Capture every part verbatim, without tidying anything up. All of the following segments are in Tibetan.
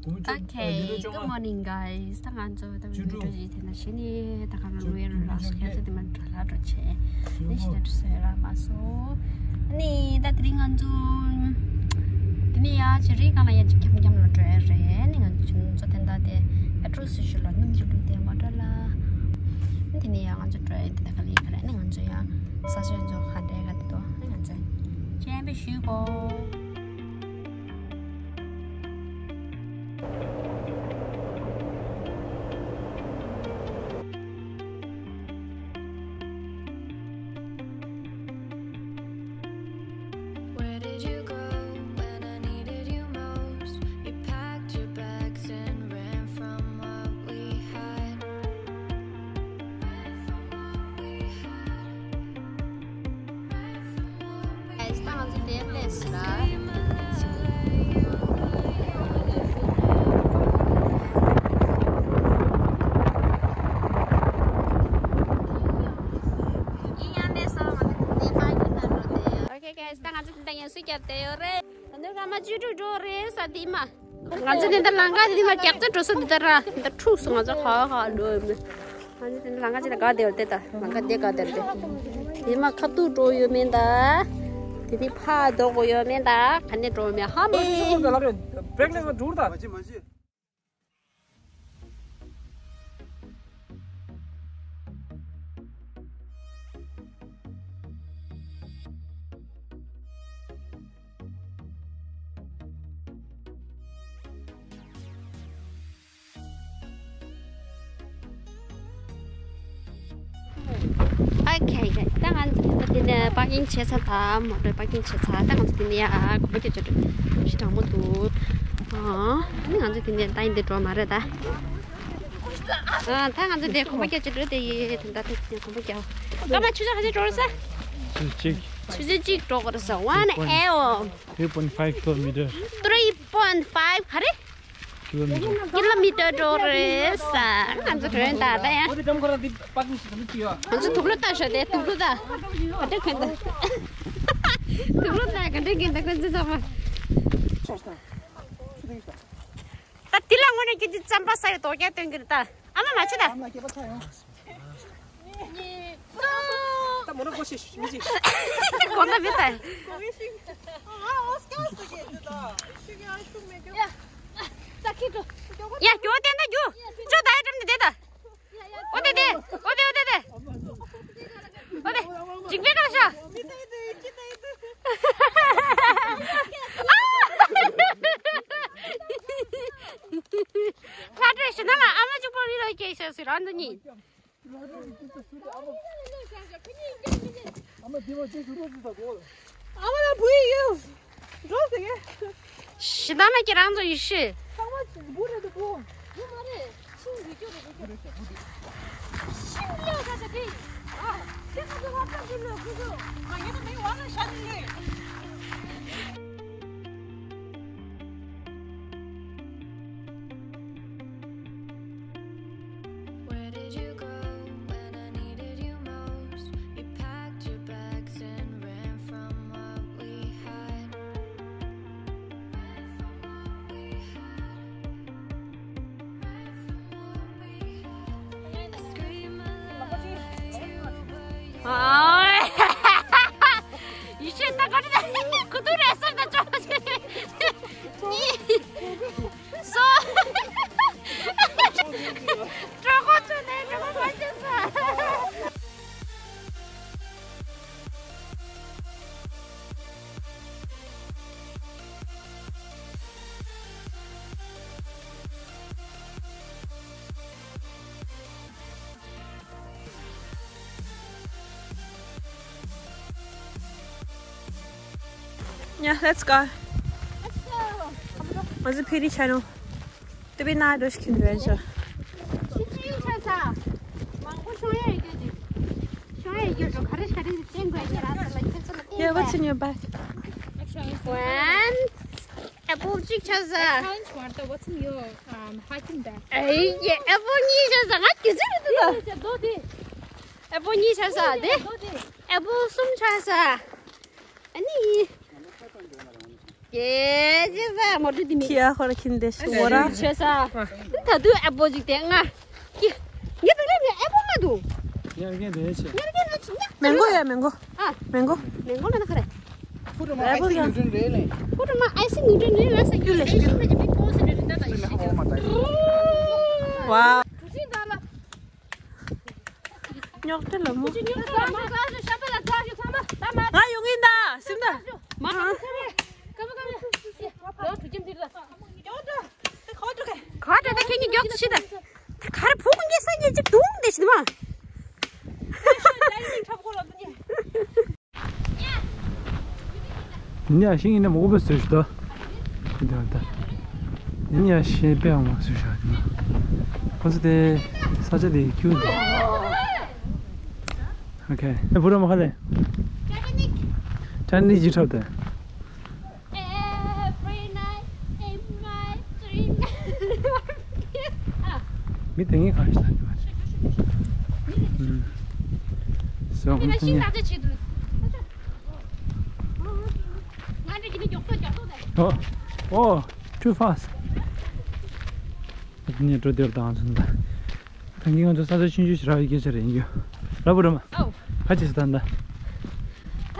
Okay, good morning, guys. ད་ང་ཚོ་ད་བི་ཌི་ཡོ་ཅིག་དེ་ནང་བཞིན་ནི་ད་ག་རང་ལོ་ཡར་ལ་སོ་ཁྱེད་ཚོ་དེ་མ་འགྲོ་ལ་འགྲོ་ཆེ་ནི་ཤི་ན་འགྲོ་སོ་ཡ་ར་མ་སོ། ནི་ད་དེ་རིང་ང་ཚོ་དེ་ནི་ཡ་ཆེ་རི་གང་ལ་ཡ་ཅིག་འཁྱམ་འཁྱམ་ལ་འགྲོ་ཡ་རེད། ནི་ང་ཚོ་ཆུ་ཚོད་དེ་འདྲ་དེ་ཨེ་ཊོ་སི་ཤུ་ལ་སྣུམ་ཞིག་བླུགས་ཏེ་མ་འགྲོ་ལ། ནི་དེ་ནི་ཡ་ང་ཚོ་འགྲོ་ཡ་དེ་ད་ག་ལ་ཡ་ག་རེ་ནི་ང་ཚོ་ཡ་ས་ཆ་ཚོ་ཧ་འདྲེ་ག་དེ་དོ་ནི་ང་ཚོ་ཆེན་པོ་ཞུ་གོ། Where did you go when I needed you most? You packed your bags and ran from what we had. Ran from what we had. Guys, ད་ང་ཚོ་དེ་སླེབས་སོང་ལ། Okay, guys, ད་ང་ཚོ་དེ་འདྲ་ཡང་སུ་བརྒྱབ་བསྡད་ཡོད་རེད། ད་ནི་ར་མ་བཅུ་དྲུག་འགྲོ་རེད་ས་དེ་མ། ང་ཚོ་དེ་འདྲ་ལམ་ཁ་དེ་མ་རྒྱག་ཚོད་འགྲོ་ས་འདི་ལྟར་ར་འདི་འཁྲུག་སོང་། ང་ཚོ་ཧ་ཧ་འགྲོ་ཡོད་མེད། ང་ཚོ་དེ་འདྲ་ལམ་ཁ་ཅིག་ལ་ག་བསྡད་ཡོད་དེ་ད་ལམ་ཁ་དེ་ག་བསྡད་དེ། དེ་མ་ཁ་ཐུག་འགྲོ་ཡོད་མེད་ད། དེ་དེ་ཕ་འགྲོ་དགོས་ཡོད་མེད་ད། ག་ནས་འགྲོ་ཡོད་མེད་ཧ་མ་གོ། བེག་ལས་ང་འགྲོ་ད། Okay, guys. ད་ང་ཚོ་དེ་ནས་པར་ཀིང་བྱས་ཚར། ད་མོ་ཊ་པར་ཀིང་བྱས་ཚར། ད་ང་ཚོ་དེ་ནས་ཡ་གོམ་པ་རྒྱག་ཅོ་འདྲ་ཞིག་དྲང་མོ་འདུག་ཨ་ནི་ང་ཚོ་དེ་ནས་ད་ཡིན་དེ་འགྲོ་མ་རེད་ད། ཨ་ད་ང་ཚོ་དེ་གོམ་པ་རྒྱག་ཅོ་འདྲ་དེ་ཡི་དེ་འདྲ་དེ་གོམ་པ་རྒྱག་སྐར་མ་ཆུ་ཚོད་ག་ཚོད་འགྲོ་རེད་ས། ཆུ་ཚོད་གཅིག་ཆུ་ཚོད་གཅིག་འགྲོ་དགོས་རེད་ས། One hour. Three point five kilometer. Three point five ག་རེ། Kilometer. Kilometer འགྲོ་རེད་ས། ང་ཚོ་གྲོན་ད་ད་ཡ། འོ་དེ་འགྲམ་ཁོ་ར་འདི་པར་ཀིང་ཞིག་ག་འདི་བྱེད་ཡོད། ང་ཚོ་དུག་ལོག་ལྟ་ཤོག་དེ་དུག་ལོག་ལྟ། ག་འདྲ་གོན་ད། དུག་ལོག་ལྟ་ག་འདྲ་གོན་ད་ཁོ་ཚོ་ཚང་མ། ད་དེ་ལ་དངོས་གནས་ཁྱོད་ཀྱི་རྩམ་པ་ཟ་ཡི་དོ་རྒྱ་སྟོན་གྱི་རེད་ད། ཨ་མ་མ་ཆུ་ད། ད་མོ་ར་གོ་ཤེས་མི་ཅིག་གོ་ན་མི་ད། ཡ་རྒྱུ་བ་བསྟན་ད་རྒྱུ། ཅོ་ད་ཡ་འགྲམ་དེ་བསྡད་ད། འོ་དེ་དེ། འོ་དེ་དེ་འོ་དེ་དེ། འོ་དེ། འཇིགས་པའི་ཁ་ཤ། ལྷ་འདྲེ་ཞི་ན་ལ་ཨ་མ་གཅིག་པོ་རི་ལ་སྐྱེས་ཤག་ཟེར་རང་འདི་གཉིས། ཨ་མ་ལ་བུ་ཡིས་འགྲོ་ཟེར་གི། ཞི་ན་ལ་ཁྱེད་རང་ཚོ་ཡིས་ཤི། ཚང་མ་བུ་རེད་འདུག་བུ། བུ་མ་རེད། ཤིང་འདི་སྐྱོ་རེད་འདུག་ཤིང་ལ་ད་ད་དེ། ཨ། ཁྱེད་ཚོ་བ་ཚང་གི་ལོ་ཁུ་ཚོ། ང་ཡིན་ན་མི་བ་ལ་ཤ་ནི་ལོས། Where did you go when I needed you most? You packed your bags and ran from what we had. Ran from what we had. Ran from what we had. I scream my love to you, but you ཨོའི། ཡིད་ཆེས་ད་ག་རེ་ད། ཁུ་ཐུག་རེད་སེམས་ད་ཅོག་ཅེ། གཉིས། གསུམ། གྲོད་ཁོག་ཚོས་ནས་གྲོད་ཁོག་མ་ཤེས་ས། Yeah, let's go. Let's go. What's the P D channel? To be not those can do it. ཤིང་ཡིག་ཆ་ས། མང་པོ་ཤོང་ཡ་ཡོད་ཀྱི། ཤོང་ཡ་ཡོད་ཀྱི་ག་རེ་ག་རེ་བསྟན་དགོས་ཀྱི་ར་ལ་ཁྱེད་ཚོ་ལ་བསྟན། Yeah, what's in your bag? One. Apple གཅིག་ཆ་ས། Challenge བར་དུ། What's in your, um, hiking bag? ཨེ་ཡེ། Apple གཉིས་ཆ་ས། ང་དེ་ཚོ་རེད་འདུག་ད། རྡོ་དེ། Apple གཉིས་ཆ་ས་དེ། རྡོ་དེ། Apple གསུམ་ཆ་ས། ཨ་ནི། ཀྱེ་ཀྱེ་ཟ་མོ་ཏི་མི་ཁྱི་ཨ་ཁོ་ར་ཁྱིམ་དེ་ཤི་བོ་ར། ཆེ་ས། ད་དུ་ཨ་བོ་ཅིག་དེ་ང་། ཀྱེ། ངེ་ད་ལེ་ཨ་བོ་མ་དུ། ཡར་རྒྱས་དེ་ཆེ། ཡར་རྒྱས་ན་ཆི་ཉག་མེང་གོ་ཡ་མེང་གོ། ཨ། མེང་གོ། མེང་གོ་ལ་ན་ཁ་རེ། ཕུ་རུ་མ་ཨའི་སི་ནིའུ་ཊོན་རེད་ལེ། ཕུ་རུ་མ་ཨའི་སི་ནིའུ་ཊོན་རེད་ལ་ས་ཀྱུ་ལེ་ཤི་ཀྱུ། ཝའོ། ཉོག་ཏྲི་ལ་མོ། ང་ཡོང་གིན་ད་སིམ་ད། ག་རེ་ད་ཁྱེད་ཀྱི་མགྱོགས་ཤི་ད། ག་རེ་ཕུག་ངེ་ས་ངེ་ཅིག་དུང་དེ་ཤི་མ། ཡིན་ཡང་ཤིང་ཡིན་ན་མོ་གོ་བེ་བཟོས་ཤི་ད། ཡིན་ཡང་ཤིང་དཔེ་ཡང་མ་བཟོས་ཤག་ཡིན་ན། ཁོ་ཚོ་དེ་ས་ཆ་དེ་ཁྱུ་དེ། ཨོ་ཁེ། ཨེ་བུ་ར་མ་ཁ་ལེ། ཅ་ནི་ཅི་འཁྲབ་དེ། Every night in my dream. མི་དེ་ངས་གང་ཞིག་ལ་ཉོ་བ་རེད། སོ་ཁོང་ཚོ་ངས། ང་འདྲ་ཅིག་ནི་མགྱོགས་པོ་མགྱོགས་པོ་དང་། ཨོ། ཨོ། Too fast. ངས་འགྲོ་དེར་དང་ཚོན་ད། ད་ངས་ང་ཚོ་ས་ཆ་ཆུང་ཆུང་ཞིག་རག་ཡི་སྐད་ཆ་རེད་ཡིན་རྒྱུ། ར་བུ་ར་མ། ཨོ། ག་ཅི་ཟེར་ད་ད། ད་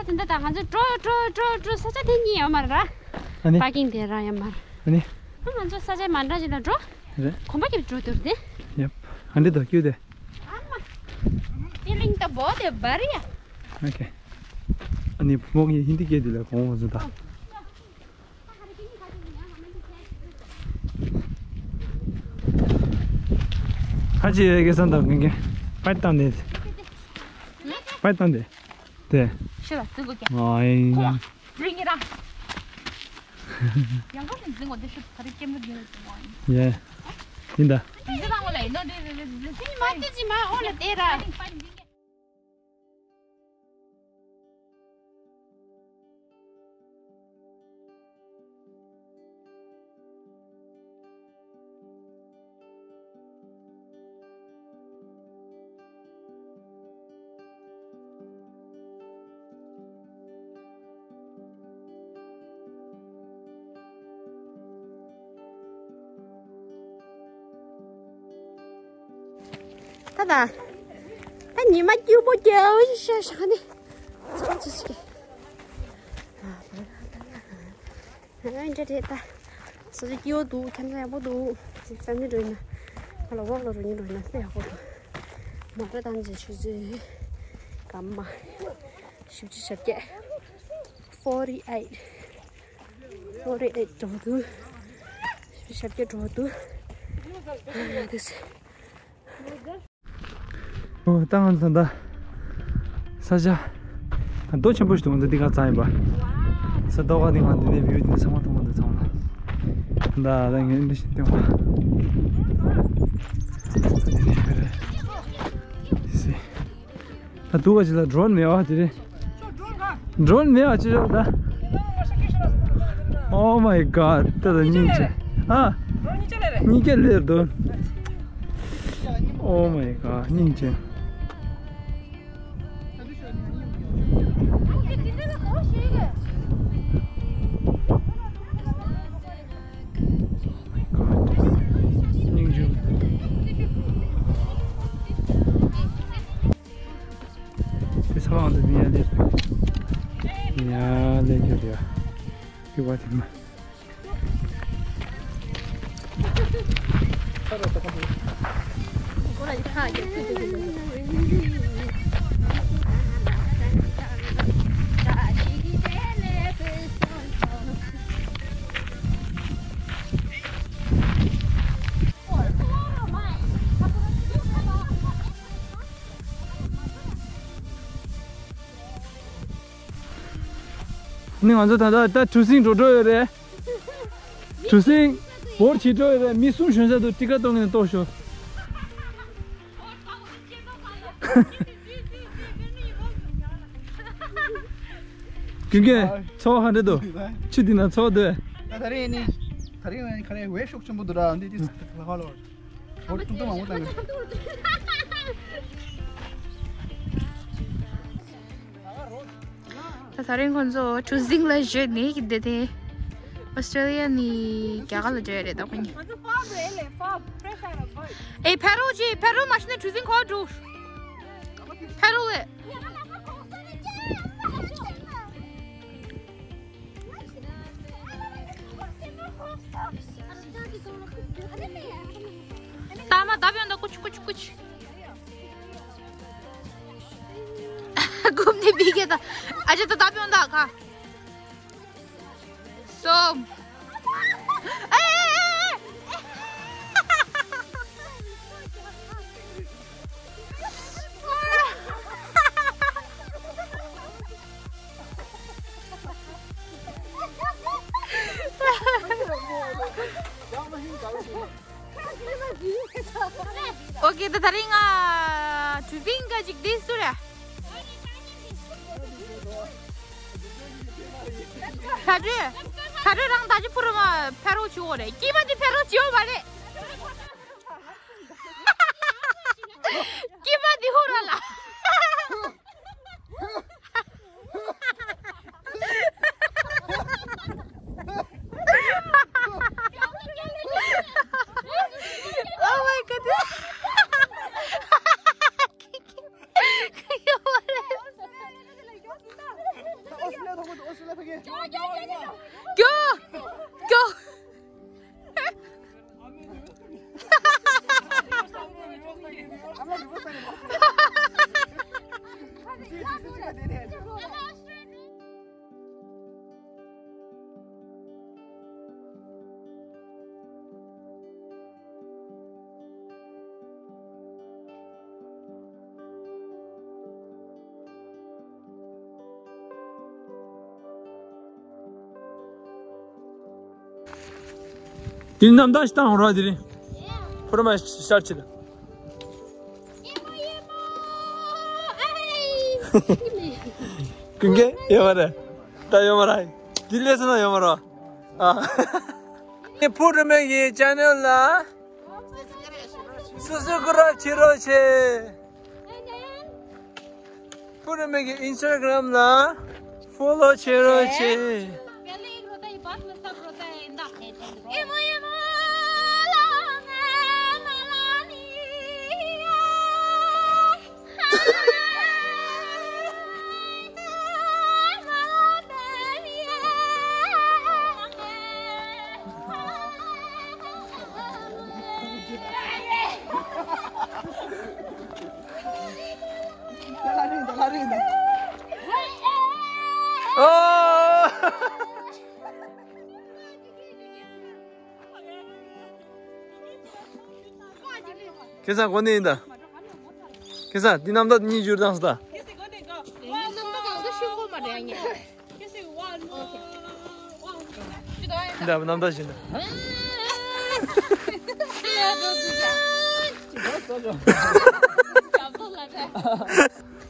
དེ་འདྲ་ད་ང་ཚོ་འགྲོ་འགྲོ་འགྲོ་འགྲོ་ས་ཆ་དེ་གཉིས་ཡོད་མ་རེད་ར། ཨ་ནི། པར་ཀིང་དེ་ར་ཡོད་མ་རེད། ཨ་ནི། ང་ཚོ་ས་ཆ་མ་འདྲ་ཞིག་ལ་འགྲོ། རེད། གོམ་པ་རྒྱབ་འགྲོ་དུར་དེ། ཡབ། ཨ་འདི་ད་ཀྱུ་དེ། ཨ་མ། Feeling the body barrier. ཨོ་ཁེ། ཨ་ནི་བུ་མོ་གིས་ཧིན་དི་སྐད་དེ་ལ་གོང་བ་བཟོ་ད། ཁ་ཅིག་ཡོད་ཀྱི་བསམ་དང་གི་གི་པད་བཏང་དེ། པད་བཏང་དེ། དེ། ཤི་ལ་ཙི་གུ་ཀྱ། ཨ་ཡིན། ཁོ་རིང་ངེ་ར། ཡང་གོ་ནི་འཛིན་གོ་དེ་ཤི་ཁ་རི་ཀེམ་ར་འཛིན་གོ་དེ་མོ་ཡིན། ཡེ། ཡིན་ད། འཛིན་གང་གོ་ལ་ཡིན་ནོ་དེ་དེ་དེ་དེ་མ་དེ་ཅི་མ་འོ་ལ་དེ་ར། ད་ད། ད་ཉི་མ་སྐྱིད་པོ་རྒྱལ་ཤ་ཤ་ནི། ཨ་འདྲ་རེད་ད། ས་ཆ་སྐྱིད་པོ་འདུག་ཁྱམས་ས་ཡག་པོ་འདུག་ཙམ་ནི་འགྲོ་ཡིན་ན། ང་ལ་ཝོག་ལ་འགྲོ་ཉིན་འགྲོ་ཡིན་ན་དཔེ་ཡག་པོ་འདུག་མ་ར་ཏང་ཅེ་ཆུ་ཚོད་སྐར་མ་བཞི་བཅུ་ཞེ་བརྒྱད། Forty eight. Forty eight འགྲོ་འདུག་བཞི་བཅུ་ཞེ་བརྒྱད་འགྲོ་འདུག This. ཨོ། ད་ང་ཚོ་ད་ས་ཆ་རྡོ་ཆེན་པོ་ཞིག་འདུག་ང་ཚོ་འདི་ག་ཚང་ཡིན་པ། ས་རྡོ་ག་འདི་ང་འདི་ནས་བིའུ་འདི་ཚང་མ་མཐོང་གི་འདུག་ཚང་མ། ད་ད་ངས་འདི་ཞིག་སྟོན་པ། འདི་ནས་བེ་རེ། སི། ད་འདུག་ག་ཅི་ལ་ཌོ་རོན་མེད་བ་དེ་རེད། ཌོ་རོན་མེད་བ་ཅི་ཞོག་ད། Oh my god. ད་ད་སྙིང་རྗེ། ཨ། གཉིས་ཀ་ལེར་འདུག Oh my god. སྙིང་རྗེ། སྙིང་རྗེ། དེ་ས་བང་དུ་མི་ཡ་ལེ། ཡ་ལེ་གྱུར་ཡ། ཡུ་བ་དེ་མ། ནི་ང་ཚོ་ད་ལྟ་ད་གྲུ་གཟིངས་འགྲོ་འགྲོ་ཡོད་རེད། གྲུ་གཟིངས་འབོར་གྱིས་འགྲོ་ཡོད་རེད། མི་གསུམ་གཞོན་ས་དུ་ཏི་ཀ་གཏོང་གིན་གཏོང་ཤོག་ཀུན་མཁྱེན་ཚོགས་ཧ་འདྲེ་དུ་ཆུ་དེ་ན་ཚོགས་དུ། ད་ད་རེས་ནི་ད་རེས་ནི་ཁ་རེ་ཝེབ་ཤོག་ཆེན་པོ་འདུག་ར་འདི་དེ་ཧ་ལོ། ད་ད་རིང་ཁོང་ཚོ་གྲུ་གཟིངས་ལ་བཞོན་ནས་བསྡད་དེ། Australia ནས་རྒྱ་གར་ལ་འགྲོ་ཡ་རེད་ད་ཁོ་གཉིས། ང་ཚོ་ཕར་འགྲོ་ཡ་ལས་ཕར་fresh out of boat. ཨེ་ཕ་རོལ་ཅི་ཕ་རོལ་མ་ཤི་ན་གྲུ་གཟིངས་ཁོག་འགྲོ། ཕ་རོལ་ལས། ད་མ་ད་བྱོན་ད་ཀུ་ཆུ་ཀུ་ཆུ་ཀུ་ཆུ། སྒོམ་ནས་བི་གེ་ད། ཨ་ཅེ་ད་ད་བྱོན་ད་ཁ། སོམ། ཨེ། ཨོ་ཀེ་ད་ད་རིང་ང་གྲུ་གཟིངས་ཀ་ཅིག་དེ་སུ་རེད། ཁ་རུ། ཁ་རུ་རང་ད་ཅི་ཕུ་རུ་མ་ཕ་རོལ་བྱེད་འོ་རེད། སྐྱེས་པ་འདི་ཕ་རོལ་བྱེད་འོ་མ་རེད། སྐྱེས་པ་འདི་ཧུ་ར་ལ། Oh my god. ཀྱོ། ཀྱོ། དེ་རྣམ་དག་ཞིག་བཏང་རོགས་དེ་རིང་། ཕུར་མ་ཤར་ཆེ་ལ། ཀུན་གྱི་ཡོད་མ་རེད། ད་ཡོད་མ་རེད། དེ་ལས་སོང་ན་ཡོད་མ་རེད། ཨ། ཕུར་མའི་གི་ཅེ་ནལ་ལ། སུ་སུ་སྐུ་ར་ཕྱི་རོལ་ཆེ། ཕུ་རུ་མེ་གི་ཨིན་སི་ཊ་གྷ་རམ་ལ་ཕོ་ལོ་བྱེད་རོགས་བྱེད། ཨོ། ཁེ་སང་གོ་ནི་ཡིན་ད། ཁེ་སང་འདི་རྣམ་དག་གཉིས་བསྒྱུར་དང་སྟ། འདི་རྣམ་དག་བཞིན་ད།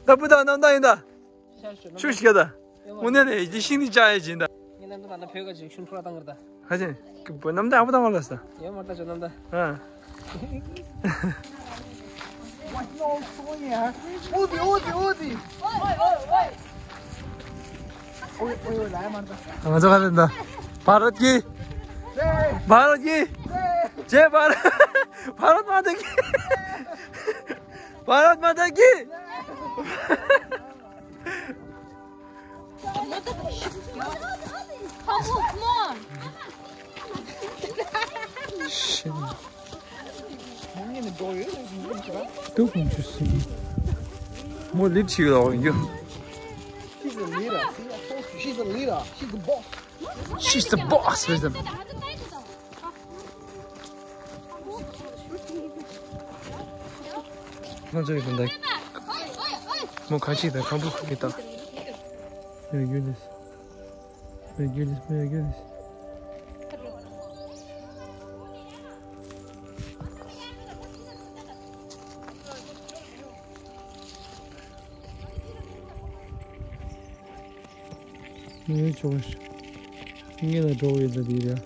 ད་བུ་དང་རྣམ་དག་ཡིན་ད། ཆུ་ཞིག་ད། དངོས་གནས་ནས་ཡིད་ཤིང་ནི་བཅའ་ཡས་སྦྱིན་ད། ངས་ནམ་ད་ད་བོད་ག་ཅིག་ཤུན་ཁྲོ་བཏང་གི་ད། ཧ་ཅང་། བོད་རྣམ་ད་ཨ་བུ་དང་བ་ལ་ས། ཡོད་མ་ད་ཅོ་རྣམ་ད། ཨ། ཨོ་ཛི་ཨོ་ཛི་ཨོ་ཛི། ང་ཚོ་ག་ལ་ད། བྷ་རད་ཀྱི། བྷ་རད་ཀྱི། ཇེ་བྷ་རད། བྷ་རད་མ་ཏ་ཀྱི། བྷ་རད་མ་ཏ་ཀྱི། ཏུ་ཀུན་ཆུ་སི་མོ་ལི་ཆི་ལོ་ཡོ། She's a leader. See, I told you, she's a leader. She's the boss. She's the boss, wisdom. ང་ཚོ་ཡི་དོན་དག་མོ་ཁ་ཅིག་དང་ཁམ་བུ་ཁུག་གི་ད། My goodness. My goodness, my goodness. ངའི་ཆོག་ངའི་ལ་འགྲོ་བའི་ད་དེ་རེད།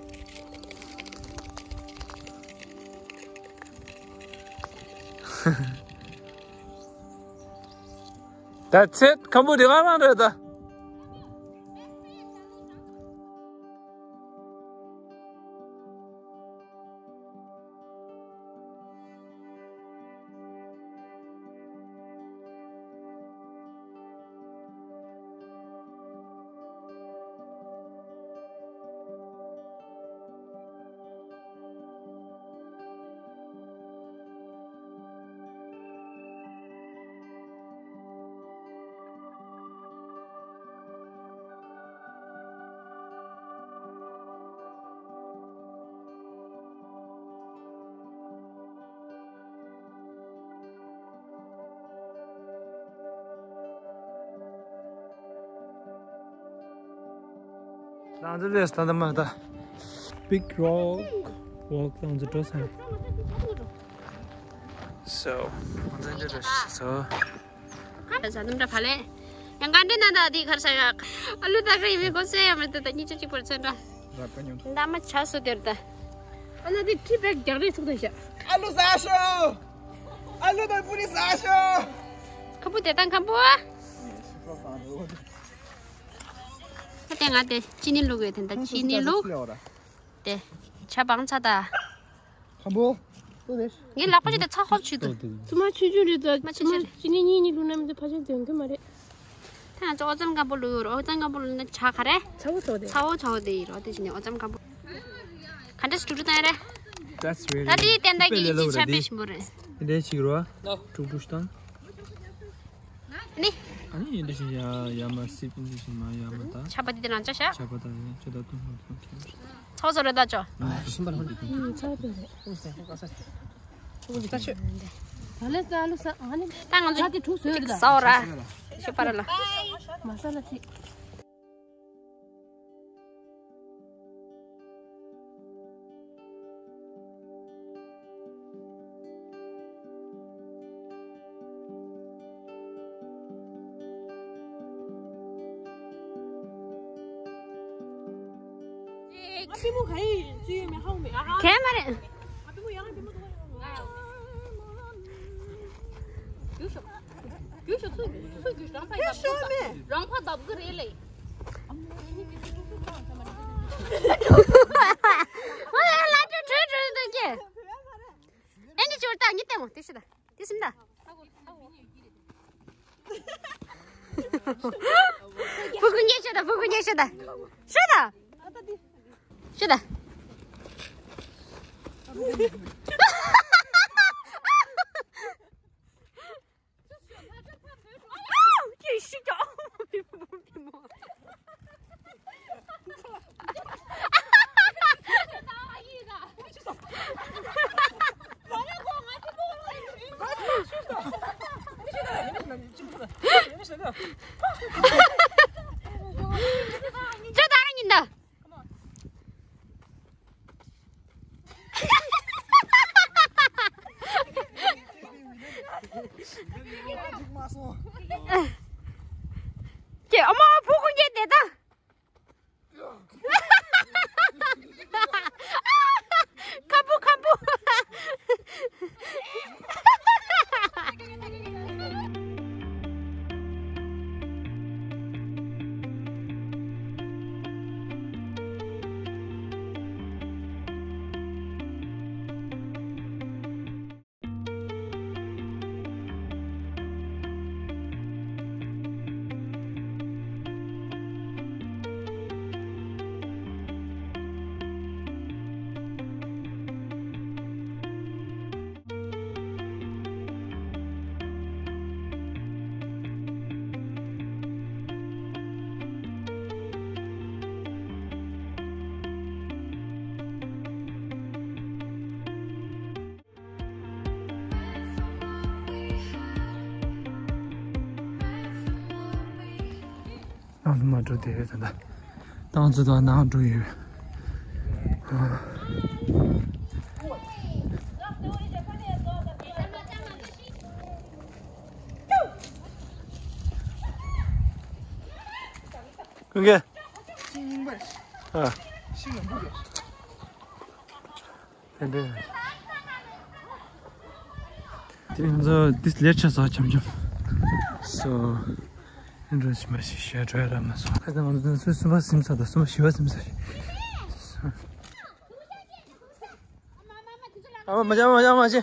That's it. ཁམ་བུ་དེ་ག་རང་རེད་ད། ང་ཚོ་ལས་ད་ལྟ་མ་ད། Big Rock Walk ང་ཚོ་འགྲོ་ས་རེད། So ང་ཚོ་འདི་འགྲོ་ཤི་སོ། ཁ་ཟ་དུམ་འདྲ་ཕ་ལེ། ཡང་ག་འདྲེ་ན་ད་དེ་ཁར་ས་ཡ། ཨ་ལུ་ད་ག་ཡི་མི་གོ་སེ་ཡ་མི་ད་ད་གཉིས་ཆ་གཅིག་པར་ཚོན་འདྲ། ར་པ་ཉོ། ད་མ་ཆ་སོ་དེར་ད། ཨ་ན་དེ་ཁྲི་བེག་རྒྱག་རེས་ཚུགས་ད་ཤ། ཨ་ལུ་ཟ་ཤོ། ཨ་ལུ་དང་པུ་རི་ཟ་ཤོ། ཁ་པུ་དེ་དང་ཁམ་པུ་ཨ། ཨ་དེ་ང་དེ་ཅི་ནི་ལུག་ཡོད་དེ་ད་ཅི་ནི་ལུག་དེ་ཆ་བང་ཚ་ད། ཁམ་པུ། ངའི་ལག་པ་ཅི་དེ་ཚ་ཧོབ་ཆུ་དུ། ཚུ་མ་ཆུ་ཆུ་རེད་ད། མ་ཆུ་ཆུ་རེད། ཅི་ནི་གཉིས་གཉིས་ལུག་ན་མི་དེ་ཕ་ཆེན་དོན་གི་མ་རེད། ད་ང་ཚོ་ཨོ་ཙམ་སྐམ་པོ་ལུས་ཡོད་རེད། ཨོ་ཙམ་སྐམ་པོ་ལུས་ན་ཇ་ག་རེ། ཚ་བོ་ཚ་བོ་དེ། ཚ་བོ་ཚ་བོ་དེ་ཡིན་རོ། དེ་བཞིན་ཨོ་ཙམ་སྐམ་པོ། ག་འདྲ་སུ་ཀྲུག་ཀྲུག་བཏང་ཡ་རེད། That's really ད་དེ་ཏན་ཏན་གྱི་ཡིན་ཅི་ཆ་དཔེ་ཞིམ་པོ་རེད། འདྲེ་ཅིག་རོ། ཀྲུག་ཀྲུག་བཏང་། ནི། ཨ་ནི་འདི་བཞིན་ཡ་ཡ་མ་སིབ་འདི་བཞིན་མ་ཡ་མ་ད། ཆ་པ་དེ་དེ་རང་ཅག་ཤ། ཆ་པ་ད་ཡ་ཆ་ད་ཏུང་ཧོ་ཏུང་ཁྱེར། ཚོགས་ཚོགས་རེད་ད་ཅོ། ཨ་ཤིན་པ་ར་ཧོ་ཏུང་ཁྱེར། ད་ལས་ཙ་ལུ་ས་ཨ་ནི། ད་ང་ཚོ་ད་དེ་ཐུག་སོས་རེད་ད། ཟའོ་ར། ཤི་པ་ར་ལ། མ་ས་ལ་ཐི། ཁྱད་མ་རེད། རང་ཕ་བདབ་གི་རེད་ལེ། ཨོ་ཡ་ལ་ཏྲུ་ཏྲུ་ཏྲུ་འདུག་གི། ཨེ་ནི་ཅོར་ཏ་ཉི་ཏེ་མོ་ཏེ་ཤི་ད་ཏེ་སིམ་ད། ཕུ་གུ་ཉེ་ཤི་ད། ཕུ་གུ་ཉེ་ཤི་ད། ཤི་ད། ཤི་ད། ཁྱེད་ཨ་མ་ཕུ་གུ་ཉེ་དེ་ད། ཁ་པོ་ཁ་པོ། ནང་དུ་མ་འགྲོ་དེ་ད་ལྟ་ཏང་ཙུ་དང་ནང་འགྲོ་ཡོད། ཀུན་དགའ། ཨ། དེ་འདྲ། དེ་ང་ཚོ་འདི་ལེར་ཆ་ས་འཆམ་འཆམ། སོ། འགྲོ་ཞིག་མ་ཞིག་ཞེ་དྲག་ར་མ་སོང་། ད་ང་ཚོ་སུ་གསུམ་པ་སིམ་ས་དང་གསུམ་པ་བཞི་པ་སིམ་ས་ཞིག་ཨ་མ་མ་ཅང་མ་ཅང་མ་ཅི།